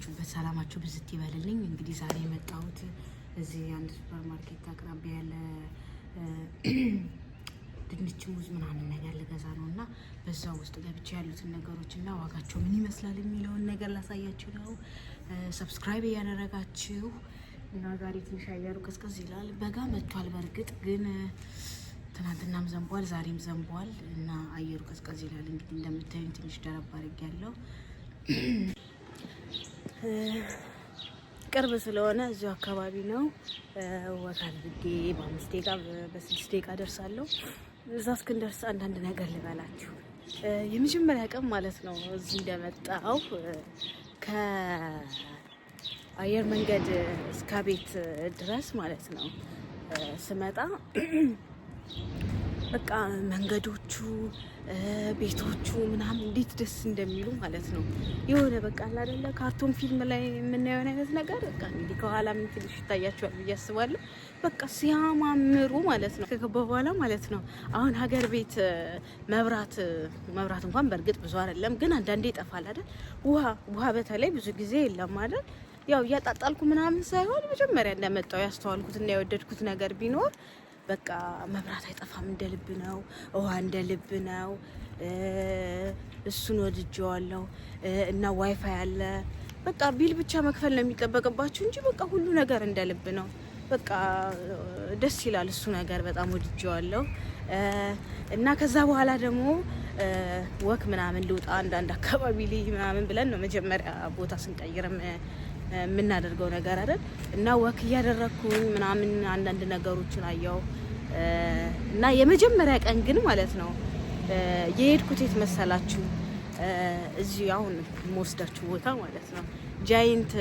በያላችሁበት ሰላማችሁ ብዝት ይበልልኝ። እንግዲህ ዛሬ የመጣሁት እዚህ አንድ ሱፐር ማርኬት አቅራቢያ ያለ ድንች፣ ሙዝ ምናምን ነገር ልገዛ ነው እና በዛ ውስጥ ገብቼ ያሉትን ነገሮች እና ዋጋቸው ምን ይመስላል የሚለውን ነገር ላሳያችሁ ነው። Subscribe እያደረጋችሁ እና ዛሬ ትንሽ አየሩ ቀዝቀዝ ይላል። በጋ መጥቷል። በእርግጥ ግን ትናንትናም ዘንቧል፣ ዛሬም ዘንቧል እና አየሩ ቀዝቀዝ ይላል። እንግዲህ እንደምታዩኝ ትንሽ ደረብ አድርጌያለሁ። ቅርብ ስለሆነ እዚሁ አካባቢ ነው። Walk አድርጌ በ5 ደቂቃ፣ በ6 ደቂቃ ደርሳለሁ። እዛ እስክንደርስ አንዳንድ ነገር ልበላችሁ። የመጀመሪያ ቀን ማለት ነው እዚህ እንደመጣሁ ከአየር መንገድ እስከ ቤት ድረስ ማለት ነው ስመጣ በቃ መንገዶቹ፣ ቤቶቹ ምናምን እንዴት ደስ እንደሚሉ ማለት ነው። የሆነ በቃ አለ አይደለ cartoon ፊልም ላይ የምናየውን አይነት ነገር በቃ እንግዲህ ከኋላ ምን ትንሽ ይታያቸዋል ብዬ አስባለሁ። በቃ ሲያማምሩ ማለት ነው። ከገባ በኋላ ማለት ነው አሁን ሀገር ቤት መብራት እንኳን በእርግጥ ብዙ አይደለም፣ ግን አንዳንዴ ይጠፋል አይደል? ውሃ በተለይ ብዙ ጊዜ የለም አይደል? ያው እያጣጣልኩ ምናምን ሳይሆን መጀመሪያ እንደመጣው ያስተዋልኩትና የወደድኩት ነገር ቢኖር በቃ መብራት አይጠፋም፣ እንደ ልብ ነው። ውሃ እንደ ልብ ነው። እሱን ወድጄዋለሁ። እና ዋይፋይ አለ። በቃ bill ብቻ መክፈል ነው የሚጠበቅባችሁ እንጂ በቃ ሁሉ ነገር እንደ ልብ ነው። በቃ ደስ ይላል እሱ ነገር፣ በጣም ወድጄዋለሁ። እና ከዛ በኋላ ደግሞ walk ምናምን ልውጣ፣ አንዳንድ አካባቢ ልይ ምናምን ብለን ነው መጀመሪያ ቦታ ስንቀይርም የምናደርገው ነገር አይደል? እና walk እያደረግኩኝ ምናምን አንዳንድ ነገሮችን አየው። እና የመጀመሪያ ቀን ግን ማለት ነው የሄድኩት የት መሰላችሁ? እዚህ አሁን የምወስዳችሁ ቦታ ማለት ነው። Giant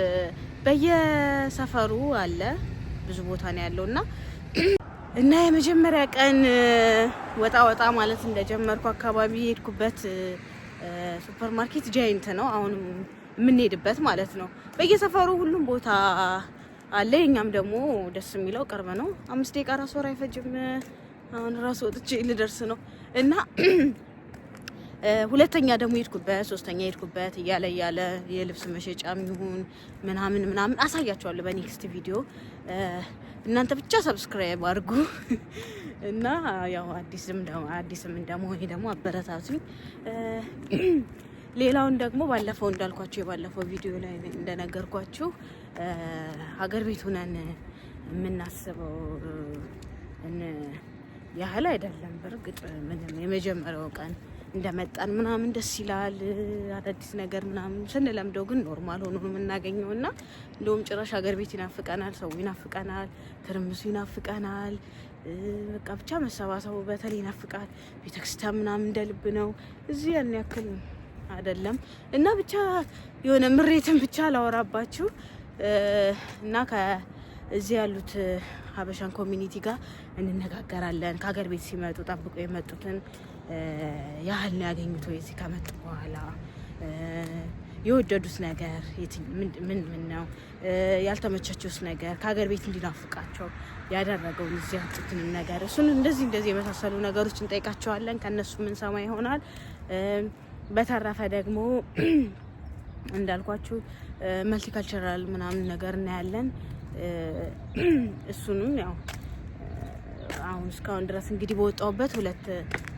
በየሰፈሩ አለ፣ ብዙ ቦታ ነው ያለው። እና የመጀመሪያ ቀን ወጣ ወጣ ማለት እንደጀመርኩ አካባቢ የሄድኩበት ሱፐር ማርኬት Giant ነው። አሁን የምንሄድበት ማለት ነው። በየሰፈሩ ሁሉም ቦታ አለ። የኛም ደግሞ ደስ የሚለው ቅርብ ነው። 5 ደቂቃ ራሱ ወር አይፈጅም። አሁን ራሱ ወጥቼ ልደርስ ነው። እና ሁለተኛ ደግሞ ሄድኩበት፣ ሶስተኛ ሄድኩበት፣ እያለ እያለ የልብስ መሸጫም ይሁን ምናምን ምናምን አሳያችኋለሁ በ next ቪዲዮ። እናንተ ብቻ subscribe አድርጉ እና ያው አዲስም እንደመሆኔ ደግሞ አበረታቱኝ። ሌላውን ደግሞ ባለፈው እንዳልኳችሁ፣ የባለፈው ቪዲዮ ላይ እንደነገርኳችሁ ሀገር ቤት ሁነን የምናስበው ያህል አይደለም። በእርግጥ ምንም የመጀመሪያው ቀን እንደመጣን ምናምን ደስ ይላል፣ አዳዲስ ነገር ምናምን ስንለምደው ግን normal ሆኖ ነው የምናገኘው። እና እንደውም ጭራሽ ሀገር ቤት ይናፍቀናል፣ ሰው ይናፍቀናል፣ ትርምሱ ይናፍቀናል። በቃ ብቻ መሰባሰቡ በተለይ ይናፍቃል። ቤተክርስቲያን ምናምን እንደልብ ነው፣ እዚህ ያን ያክል አይደለም። እና ብቻ የሆነ ምሬትን ብቻ ላወራባችሁ እና ከእዚህ ያሉት ሀበሻን community ጋር እንነጋገራለን። ከሀገር ቤት ሲመጡ ጠብቆ የመጡትን ያህል ነው ያገኙት ወይ፣ እዚህ ከመጡ በኋላ የወደዱት ነገር ምን ምን ነው፣ ያልተመቻቸውስ ነገር፣ ከሀገር ቤት እንዲናፍቃቸው ያደረገውን እዚህ ያጡትንም ነገር እሱን እንደዚህ እንደዚህ የመሳሰሉ ነገሮች እንጠይቃቸዋለን። ከእነሱ ምንሰማ ይሆናል። በተረፈ ደግሞ እንዳልኳችሁ multicultural ምናምን ነገር እናያለን። እሱንም ያው አሁን እስካሁን ድረስ እንግዲህ በወጣሁበት ሁለት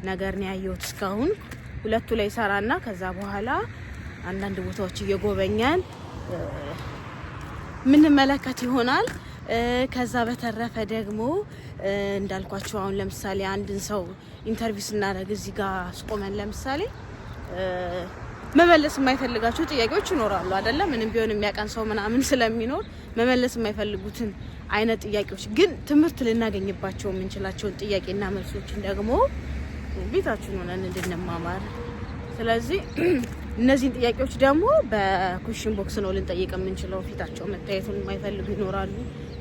ነገር ነው ያየሁት። እስካሁን ሁለቱ ላይ ሰራና ከዛ በኋላ አንዳንድ ቦታዎች እየጎበኘን ምንመለከት ይሆናል። ከዛ በተረፈ ደግሞ እንዳልኳችሁ አሁን ለምሳሌ አንድን ሰው interview ስናደርግ እዚህ ጋር አስቆመን ለምሳሌ መመለስ የማይፈልጋቸው ጥያቄዎች ይኖራሉ አይደለም? ምንም ቢሆን የሚያውቀን ሰው ምናምን ስለሚኖር መመለስ የማይፈልጉትን አይነት ጥያቄዎች ግን ትምህርት ልናገኝባቸው የምንችላቸውን ጥያቄና መልሶችን ደግሞ ቤታችን ሆነን እንድንማማር፣ ስለዚህ እነዚህን ጥያቄዎች ደግሞ በ question box ነው ልንጠይቅ የምንችለው። ፊታቸው መታየቱን የማይፈልጉ ይኖራሉ።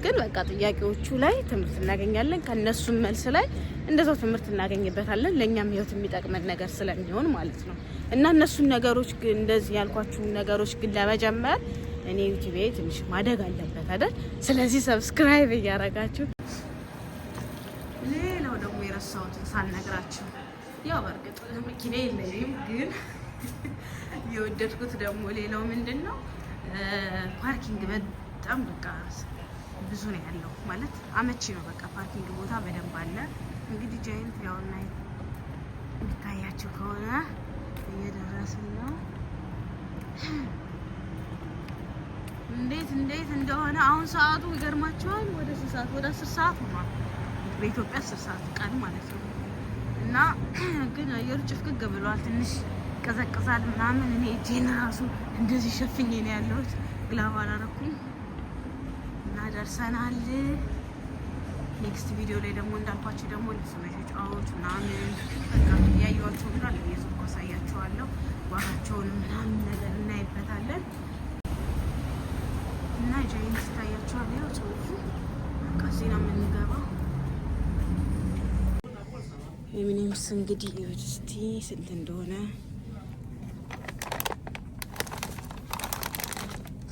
ግን በቃ ጥያቄዎቹ ላይ ትምህርት እናገኛለን። ከእነሱም መልስ ላይ እንደዛው ትምህርት እናገኝበታለን። ለእኛም ህይወት የሚጠቅመን ነገር ስለሚሆን ማለት ነው። እና እነሱን ነገሮች ግን እንደዚህ ያልኳችሁን ነገሮች ግን ለመጀመር እኔ YouTube ትንሽ ማደግ አለበት አይደል? ስለዚህ subscribe እያረጋችሁ። ሌላው ደግሞ የረሳሁትን ሳልነግራችሁ፣ ያው በእርግጥ መኪና የለኝም፣ ግን የወደድኩት ደግሞ ሌላው ምንድን ነው Parking በጣም በቃ ብዙ ነው ያለው፣ ማለት አመቺ ነው። በቃ parking ቦታ በደንብ አለ። እንግዲህ Giant ያውና የሚታያቸው ከሆነ እየደረስን ነው። እንዴት እንዴት እንደሆነ አሁን ሰዓቱ ይገርማቸዋል። ወደ ስንት ሰዓት? ወደ 10 ሰዓት ሆኗል። በኢትዮጵያ 10 ሰዓት ቀን ማለት ነው። እና ግን አየሩ ጭፍግግ ብሏል። ትንሽ ቀዘቅዛል ምናምን። እኔ እጄን ራሱ እንደዚህ ሸፍኜ ነው ያለሁት፣ glove አላረኩም። እና ደርሰናል። Next ቪዲዮ ላይ ደግሞ እንዳልኳችሁ ደግሞ ልብስ መሸጫዎች ምናምን በቃ እያየኋቸው እንዳለ እየዞርኩ አሳያችኋለሁ። ዋጋቸውን ምናምን ነገር እናይበታለን። እና Giant ይታያችኋል። ያው ጽሁፉ በቃ እዚህ ነው የምንገባው። M&M's እንግዲህ እዩት እስቲ ስንት እንደሆነ።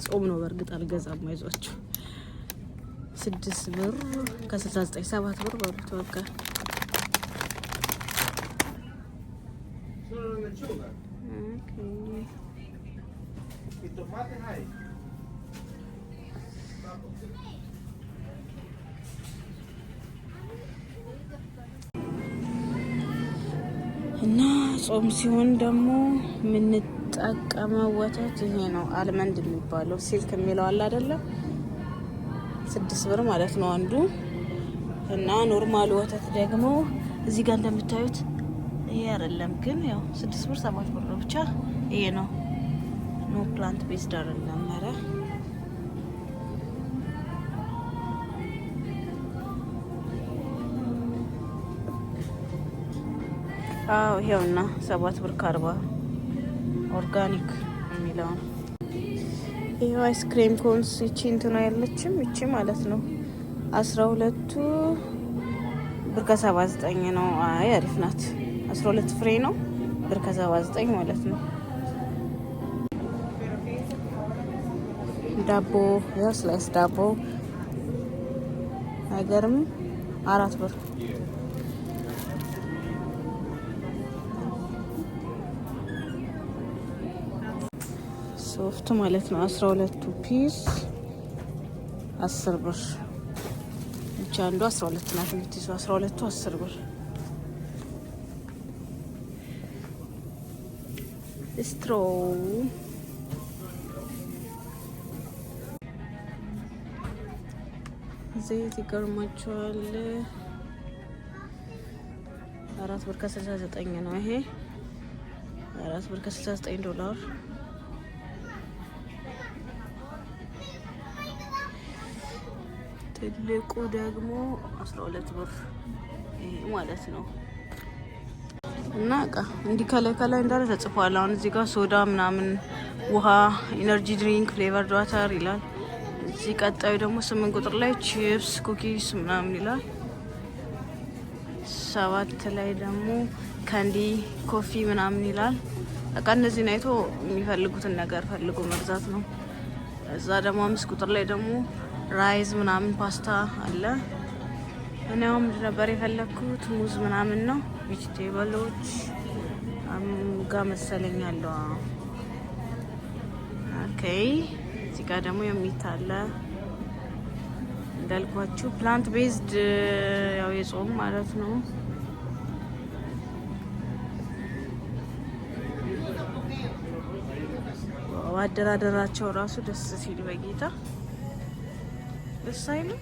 ጾም ነው በእርግጥ አልገዛም፣ አይዟችሁ። 6 ብር ከ69፣ 7 ብር በሉት በቃ። Solo lechuga. Okay. ¿Y tomates hay? እና ጾም ሲሆን ደግሞ የምንጠቀመው ወተት ይሄ ነው፣ almond የሚባለው Silk የሚለው አለ አይደለም? 6 ብር ማለት ነው አንዱ። እና normal ወተት ደግሞ እዚህ ጋር እንደምታዩት ይሄ አይደለም ግን ያው 6 ብር 7 ብር ነው ብቻ ይሄ ነው። No, plant based አይደለም። ኧረ አዎ ይሄውና 7 ብር ከ40 organic የሚለው ነው። ይሄው ice cream cones ይቺ እንትኗ ያለችም ይቺ ማለት ነው። 12 ብር ከ79 ነው። አይ አሪፍ ናት። 12 ፍሬ ነው ብር ከ79 ማለት ነው። ዳቦ ያው slice ዳቦ አይገርም? 4 ብር። ሶፍት ማለት ነው። 12ቱ piece 10 ብር ብቻ። አንዱ 12 ናት የምትይዘው። 12ቱ 10 ብር። Straw ዘይት ይገርማቸዋል። 4 ብር ከ69 ነው ይሄ፣ 4 ብር ከ69 ዶላር። ትልቁ ደግሞ 12 ብር ይሄ ማለት ነው። እና እቃ እንዲህ ከላይ ከላይ እንዳለ ተጽፏል። አሁን እዚህ ጋር ሶዳ ምናምን፣ ውሃ፣ energy drink፣ flavored water ይላል። እዚህ ቀጣዩ ደግሞ 8 ቁጥር ላይ chips፣ cookies ምናምን ይላል። 7 ላይ ደግሞ candy፣ coffee ምናምን ይላል። በቃ እነዚህን አይቶ የሚፈልጉትን ነገር ፈልጎ መግዛት ነው። እዛ ደግሞ 5 ቁጥር ላይ ደግሞ rice ምናምን ፓስታ አለ። እኔ አሁን ምንድን ነበር የፈለግኩት? ሙዝ ምናምን ነው። Vegetable ኦች ጋ መሰለኝ ያለው። Okay፣ እዚህ ጋር ደግሞ የ meat አለ እንዳልኳችሁ plant based ያው የጾም ማለት ነው። አደራደራቸው ራሱ ደስ ሲል በጌታ ደስ አይልም?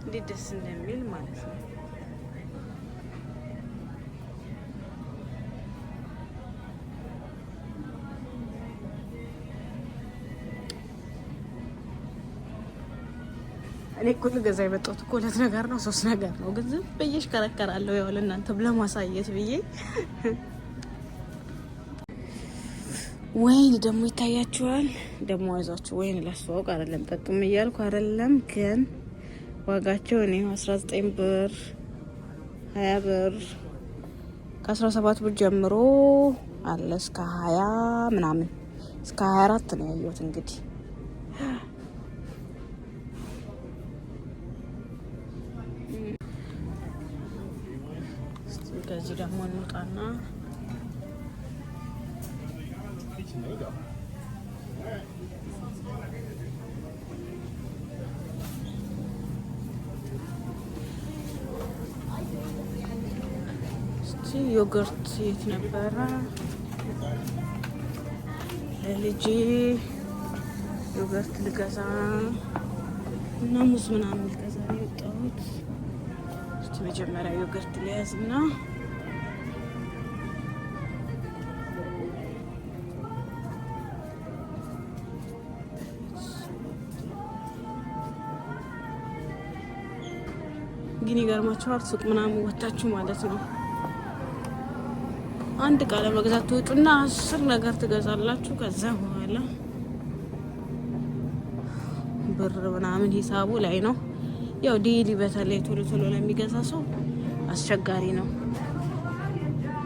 እንዴት ደስ እንደሚል ማለት ነው። እኔ እኮ ልገዛ የመጣሁት እኮ ሁለት ነገር ነው ሶስት ነገር ነው፣ ግን ዝም ብዬ እሽከረከራለሁ ያው ለእናንተም ለማሳየት ብዬ። ወይን ደግሞ ይታያችኋል። ደግሞ አይዟችሁ ወይን ላስተዋውቅ አይደለም ጠጡም እያልኩ አይደለም፣ ግን ዋጋቸው እኔ 19 ብር፣ 20 ብር፣ ከ17 ብር ጀምሮ አለ እስከ 20 ምናምን፣ እስከ 24 ነው ያየሁት እንግዲህ። ከዚህ ደግሞ እንውጣና Tomato. All right. እስቲ yogurt የት ነበረ? ለልጄ yogurt ልገዛ እና ሙዝ ምናምን ልገዛ ነው የወጣሁት። እስቲ መጀመሪያ yogurt ልያዝ እና ግን ይገርማችኋል፣ ሱቅ ምናምን ወታችሁ ማለት ነው አንድ እቃ ለመግዛት ትወጡና 10 ነገር ትገዛላችሁ። ከዛ በኋላ ብር ምናምን ሂሳቡ ላይ ነው። ያው daily በተለይ ቶሎ ቶሎ ለሚገዛ ሰው አስቸጋሪ ነው።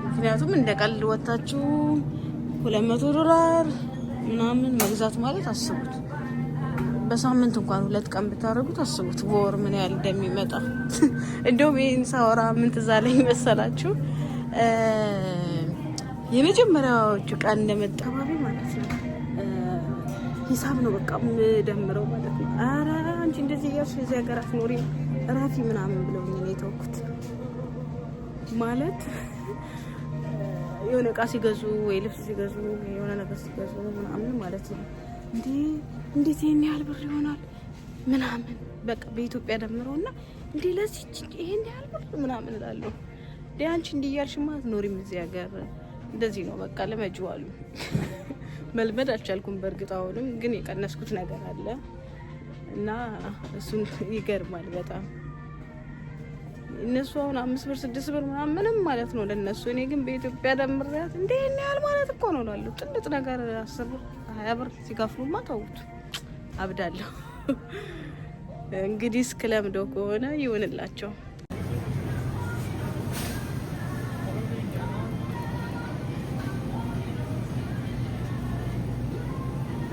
ምክንያቱም እንደ ቀልድ ወታችሁ $200 ምናምን መግዛት ማለት አስቡት። በሳምንት እንኳን 2 ቀን ብታደርጉት አስቡት በወር ምን ያህል እንደሚመጣ። እንደውም ይሄን ሳወራ ምን ትዝ አለኝ መሰላችሁ? የመጀመሪያዎቹ ቀን እንደመጣ ባቢ ማለት ነው ሂሳብ ነው በቃ የምደምረው ማለት ነው። ኧረ አንቺ እንደዚህ እያልሽ እዚህ ሀገር አትኖሪም እረፊ ምናምን ብለውኝ ነው የተውኩት። ማለት የሆነ እቃ ሲገዙ ወይ ልብስ ሲገዙ የሆነ ነገር ሲገዙ ምናምን ማለት ነው እንዴ እንዴት ይሄን ያህል ብር ይሆናል ምናምን በቃ በኢትዮጵያ ደምረውና እንዴ ለዚህ ይሄን ያህል ብር ምናምን እላለሁ። እንዴ አንቺ እንዲህ እያልሽማ አትኖሪም እዚህ ሀገር እንደዚህ ነው በቃ ልመጂው አሉ። መልመድ አልቻልኩም። በእርግጥ አሁንም ግን የቀነስኩት ነገር አለ እና እሱን ይገርማል በጣም። እነሱ አሁን 5 ብር 6 ብር ምናምን ምንም ማለት ነው ለነሱ። እኔ ግን በኢትዮጵያ ደምሬያት እንዴ ይሄን ያህል ማለት እኮ ነው እላለሁ። ጥንጥ ነገር 10 ብር 20 ብር ሲከፍሉማ ተውት አብዳለሁ። እንግዲህ እስክለምደው ከሆነ ይሁንላቸው።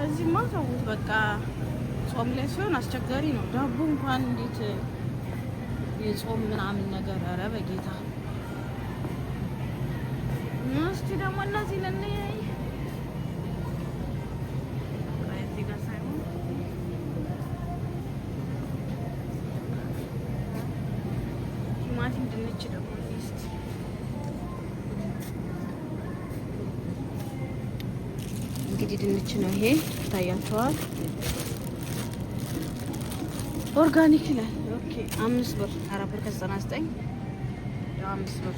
እዚህማ ተውት በቃ ጾም ላይ ሲሆን አስቸጋሪ ነው። ዳቦ እንኳን እንዴት የጾም ምናምን ነገር ኧረ በጌታ። እስቲ ደግሞ እነዚህ ለእኔ እዚህ ጋር ሳይሆን ቲማቲም፣ ድንች ደግሞ እስቲ እንግዲህ ድንች ነው ይሄ ይታያቸዋል። Organic ይላል። Okay 5 ብር 4 ብር ከ99 ያው 5 ብር።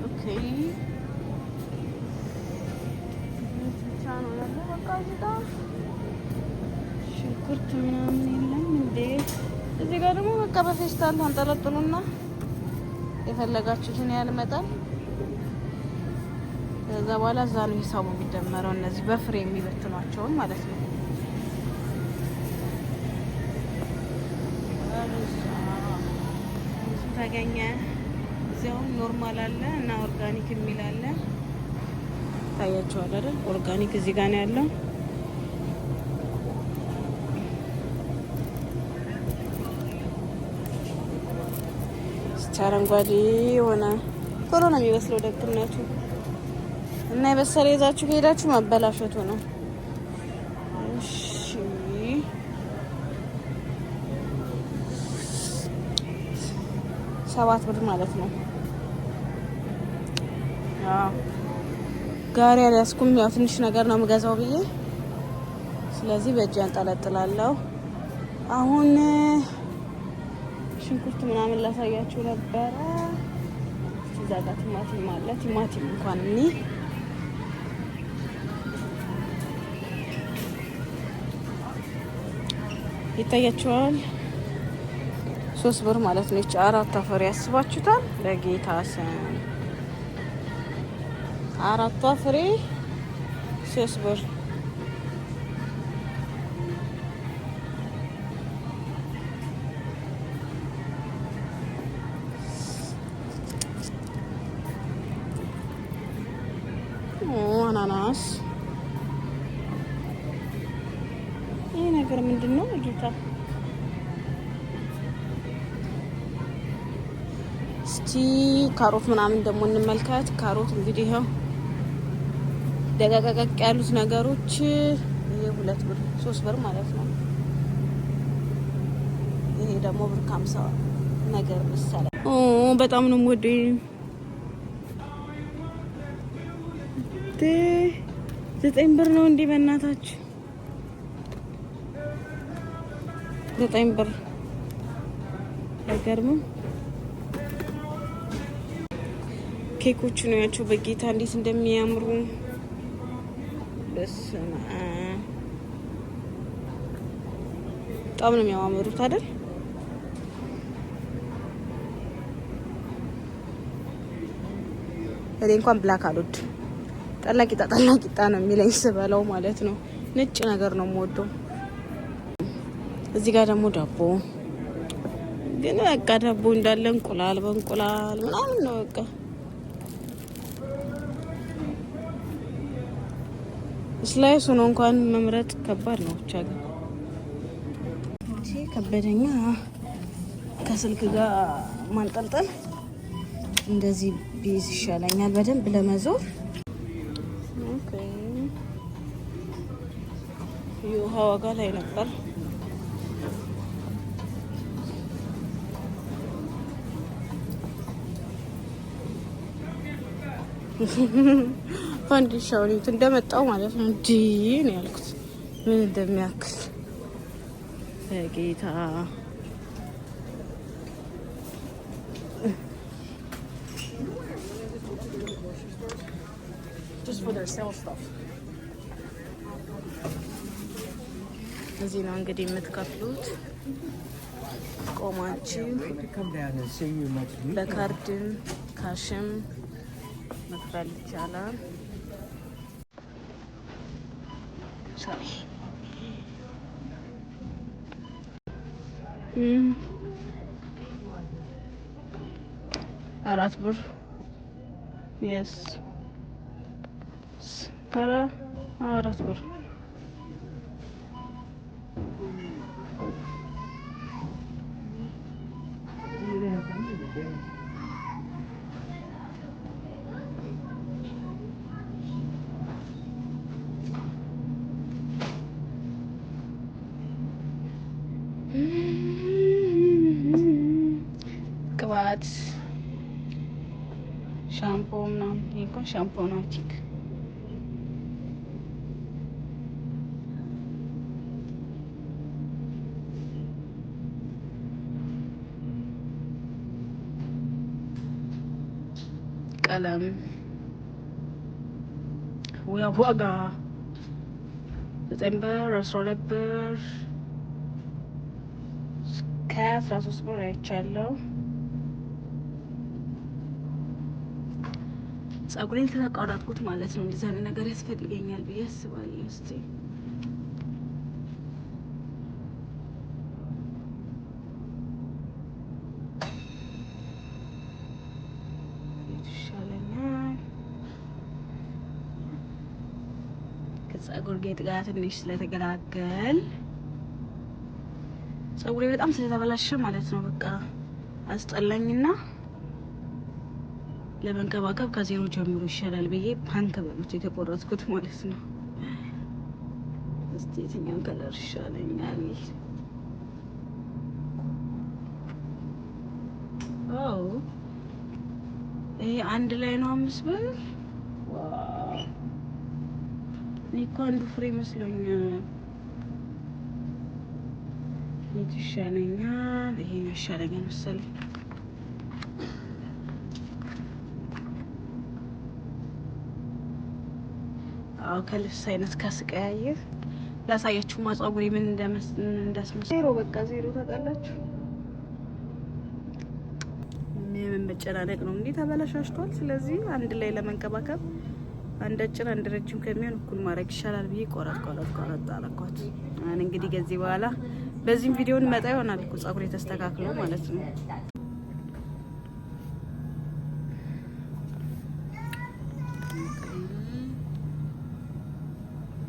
Okay ብቻ ነው ያለው። በቃ እዚህ ጋር ሽንኩርት ምናምን የለም እንዴ? እዚህ ጋር ደግሞ በቃ በፌስታል ታንጠለጥሉና የፈለጋችሁትን ያህል መጠን ከዛ በኋላ እዛ ነው ሂሳቡ የሚደመረው። እነዚህ በፍሬ የሚበትኗቸውን ማለት ነው። ብዙ ተገኘ። እዚያው normal አለ እና organic የሚል አለ። ታያቸዋል አይደል? Organic እዚህ ጋር ነው ያለው። እስቲ አረንጓዴ የሆነ ቶሎ ነው የሚበስለው ደግነቱ እና የበሰለ ይዛችሁ ከሄዳችሁ መበላሸቱ ነው። እሺ 7 ብር ማለት ነው። አዎ ጋሪ አልያዝኩም፣ ያው ትንሽ ነገር ነው የምገዛው ብዬ ስለዚህ በእጅ አንጠለጥላለሁ። አሁን ሽንኩርት ምናምን ላሳያችሁ ነበረ። እዛ ጋር ቲማቲም አለ። ቲማቲም እንኳን እኔ ይታያችኋል። 3 ብር ማለት ነው። ይቺ 4 ፍሬ ያስባችሁታል። በጌታ ስም 4 ፍሬ 3 ብር። አናናስ ይሄ ነገር ምንድን ነው? ጌታ እስቲ ካሮት ምናምን ደግሞ እንመልከት። ካሮት እንግዲህ ይኸው ደቀቀቀቅ ያሉት ነገሮች ይሄ 2 ብር 3 ብር ማለት ነው። ይሄ ደግሞ ብር ከ50 ነገር መሰለኝ። በጣም ነው የምወደው። 9 ብር ነው እንዴ? በእናታችሁ 9 ብር አይገርምም? ኬኮቹ ነው ያቸው በጌታ እንዴት እንደሚያምሩ በስመ አብ በጣም ነው የሚያማምሩት አይደል? እኔ እንኳን black አልወድም። ጠላ ቂጣ ጠላ ቂጣ ነው የሚለኝ ስበላው ማለት ነው። ነጭ ነገር ነው የምወደው። እዚህ ጋር ደግሞ ዳቦ ግን በቃ ዳቦ እንዳለ እንቁላል በእንቁላል ምናምን ነው በቃ። Slice ሆኖ እንኳን መምረጥ ከባድ ነው። ብቻ ግን ከበደኛ ከስልክ ጋር ማንጠልጠል እንደዚህ ቢይዝ ይሻለኛል በደንብ ለመዞር። Okay፣ የውሃ ዋጋ ላይ ነበር። ፋንዲሻውን እዩት እንደመጣው ማለት ነው። እንዲህ ነው ያልኩት ምን እንደሚያክል በጌታ። Just for their sales stuff. እዚህ ነው እንግዲህ የምትከፍሉት ቆማችሁ Wait to come down and see you next week. በካርድም cash ም መክፈል ይቻላል። Sorry. 4 ብር፣ yes፣ ኧረ 4 ብር። ቅባት፣ ሻምፖ ምናምን። ይሄ እንኳን ሻምፖ ነው I think። ቀለም ዋጋ 9 ብር፣ 12 ብር፣ እስከ 13 ብር አይቻለሁ። ጸጉሬን ስለተቆረጥኩት ማለት ነው እንደዚህ አይነት ነገር ያስፈልገኛል ብዬ አስባለሁ። እስቲ የቱ ይሻለኛል? ከጸጉር ጌጥ ጋር ትንሽ ስለተገላገል ጸጉሬ በጣም ስለተበላሸ ማለት ነው በቃ አስጠላኝና ለመንከባከብ ከዜሮ ጀምሮ ይሻላል ብዬ punk በሉት የተቆረጥኩት ማለት ነው። እስቲ የትኛውን color ይሻለኛል? Oh፣ ይሄ አንድ ላይ ነው 5 ብር። Wow! እኔ እኮ አንዱ ፍሬ መስሎኛል። የቱ ይሻለኛል? ይሄኛው ይሻለኛል መሰለኝ። አዎ፣ ከልብስ አይነት ከስቀያየር ላሳያችሁ ፀጉሬ ምን እንዳስመስል። ዜሮ በቃ ዜሮ ታውቃላችሁ። ምን መጨናነቅ ነው እንዴ? ተበላሻሽቷል። ስለዚህ አንድ ላይ ለመንከባከብ አንድ አጭር አንድ ረጅም ከሚሆን እኩል ማድረግ ይሻላል ብዬ ቆረጥ ቆረጥ ቆረጥ አረኳት። አሁን እንግዲህ ከዚህ በኋላ በዚህም ቪዲዮ እንመጣ ይሆናል እኮ ፀጉሬ ተስተካክሎ ማለት ነው።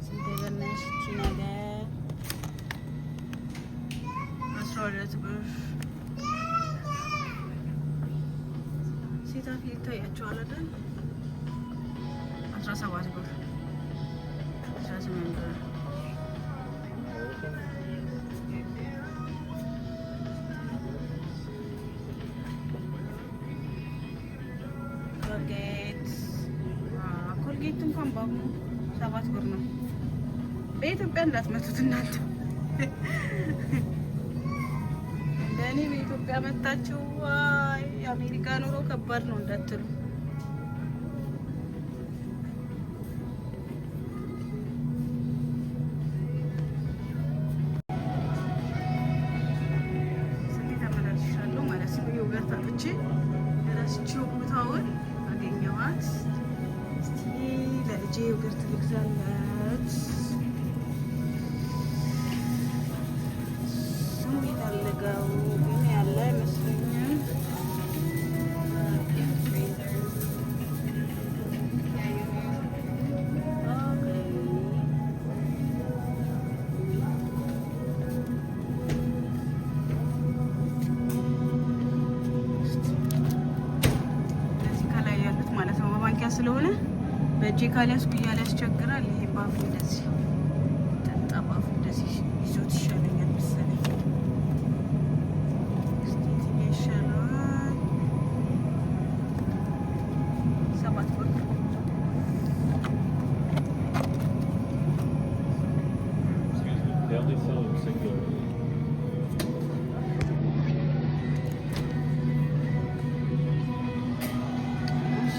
ስንት ብር ነሽ እቺ ነገር? 12 ብር። ታፊ ይታያቸዋል አይደል? 17 ብር፣ 18 ብር። ኮልጌት፣ ኮልጌት እንኳን በአሁኑ 7 ብር ነው። በኢትዮጵያ እንዳትመቱት እናንተ። እንደ እኔ በኢትዮጵያ መታችሁ ዋይ የአሜሪካ ኑሮ ከባድ ነው እንዳትሉ። ስንቴ ተመላልሻለሁ ማለት ነው። Yogurt አጥቼ ረስቼው ቦታውን አገኘኋት። እስቲ ለልጄ yogurt ልግዛለት። እሱም የሚፈልገው ግን ያለ አይመስለኝም። Okay. እነዚህ ከላይ ያሉት ማለት ነው። በማንኪያ ስለሆነ በእጄ ካልያዝኩ እያለ ያስቸግራል። ይሄ ባፉ እንደዚህ ጠጣ፣ ባፉ እንደዚህ ይዞት ይሻለኛል መሰለኝ። እስቲ የትኛው ይሻላል? 7 ብር። Excuse me. They only sell them singularly. እሺ፣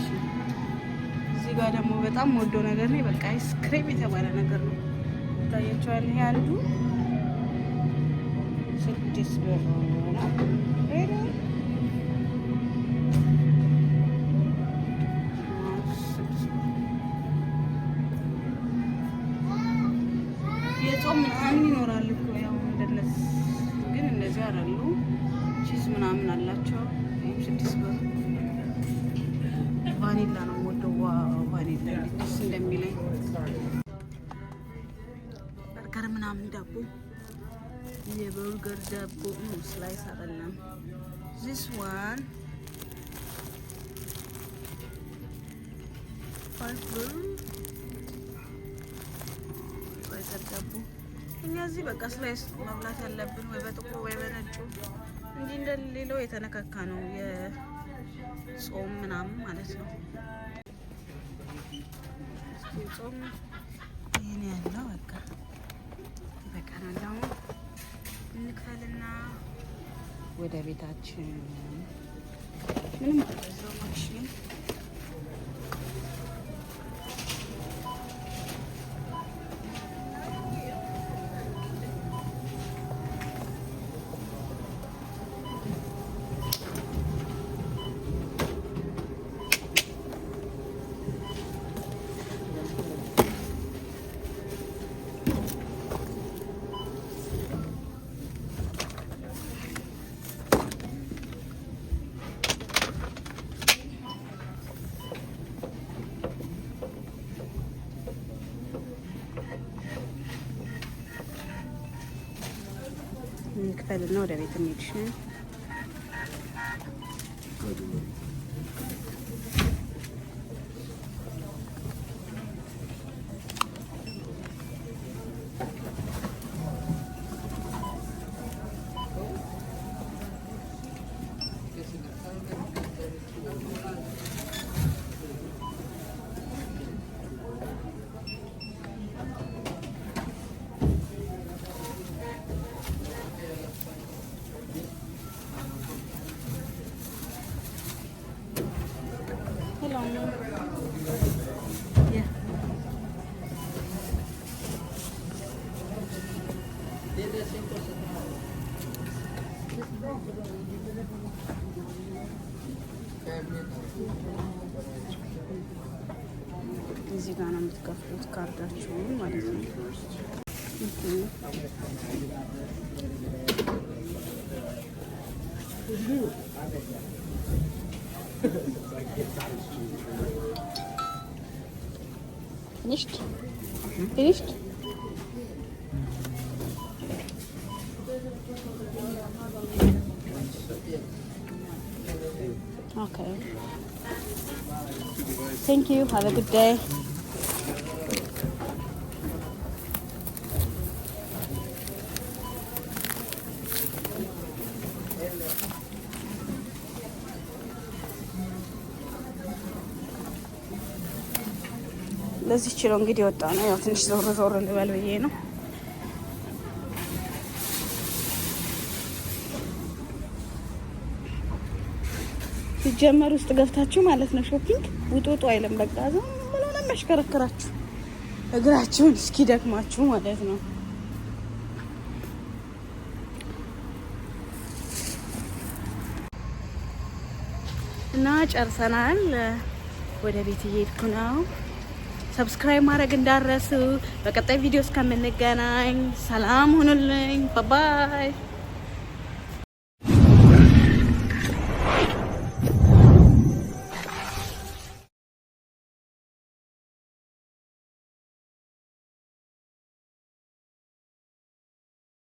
እዚህ ጋር ደግሞ በጣም ወደው ነገር ነው። በቃ ice cream የተባለ ነገር ነው። ይታያቸዋል። ይሄ አንዱ 6 ብር ነው። Really? 6 ብር። የጾም ምናምን ይኖራል እኮ፣ ያው እንደነዚህ ግን እነዚህ አይደሉ። Cheese ምናምን አላቸው። ይህም 6 ብር። ቫኒላ ነው የምወደው። Wow፣ ቫኒላ እንዴት ደስ እንደሚለኝ! በርገር ምናምን ዳቦ፣ የበርገር ዳቦ slice አይደለም። This one 5 ብር። በርገር ዳቦ እኛ እዚህ በቃ slice መብላት ያለብን ወይ በጥቁሩ ወይ በነጩ እንጂ እንደሌላው የተነካካ ነው የጾም ምናምን ማለት ነው። እስኪ ጾም ይህን ያለው በቃ ይበቃናል። አሁን እንክፈልና ወደ ቤታችን። ምንም አልገዛሁም actually። እንክፈልና ወደ ቤት እንሂድ። እሺ? Hello. Yeah. እዚህ ጋር ነው የምትከፍሉት ካርዳችሁን ማለት ነው። Finished? Finished? Okay. Thank you, have a good day. ለዚች ነው እንግዲህ የወጣ ነው። ያው ትንሽ ዞር ዞር ልበል ብዬ ነው። ሲጀመር ውስጥ ገብታችሁ ማለት ነው shopping ውጡ ውጡ አይልም። በቃ ዝም ብሎ ነው የሚያሽከረክራችሁ እግራችሁን እስኪደክማችሁ ማለት ነው። እና ጨርሰናል። ወደ ቤት እየሄድኩ ነው። Subscribe ማድረግ እንዳትረሱ። በቀጣይ ቪዲዮ እስከምንገናኝ ሰላም ሁኑልኝ። Bye bye.